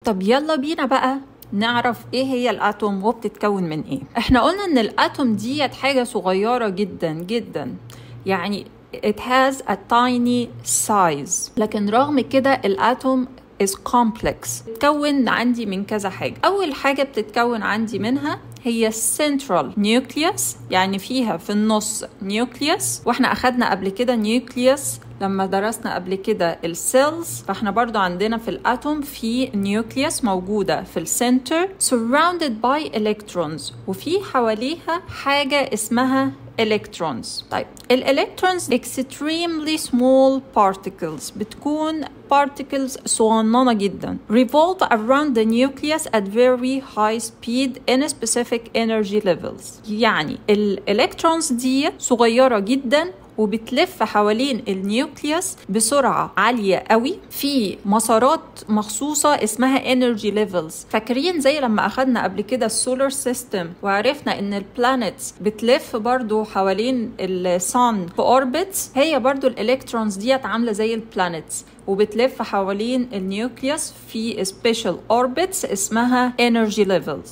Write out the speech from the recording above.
طب يلا بينا بقى نعرف ايه هي ال atom وبتتكون من ايه. احنا قلنا ان ال atom ديت حاجة صغيرة جدا جدا، يعني it has a tiny size، لكن رغم كده ال atom is complex، بتتكون عندي من كذا حاجة. أول حاجة بتتكون عندي منها هي central nucleus، يعني فيها في النص nucleus، واحنا أخدنا قبل كده nucleus لما درسنا قبل كده ال cells، فاحنا برضو عندنا في ال atom في nucleus موجودة في ال center surrounded by electrons، وفي حواليها حاجة اسمها electrons. طيب ال electrons extremely small particles، بتكون particles صغننة جدا، revolve around the nucleus at very high speed in specific energy levels. يعني ال electrons دي صغيرة جدا وبتلف حوالين ال nucleus بسرعة عالية قوي في مسارات مخصوصة اسمها energy levels. فاكرين زي لما أخدنا قبل كده ال solar system وعرفنا إن ال planets بتلف برضو حوالين ال sun في orbits، هي برضو ال electrons ديت عاملة زي ال planets وبتلف حوالين ال nucleus في special orbits اسمها energy levels.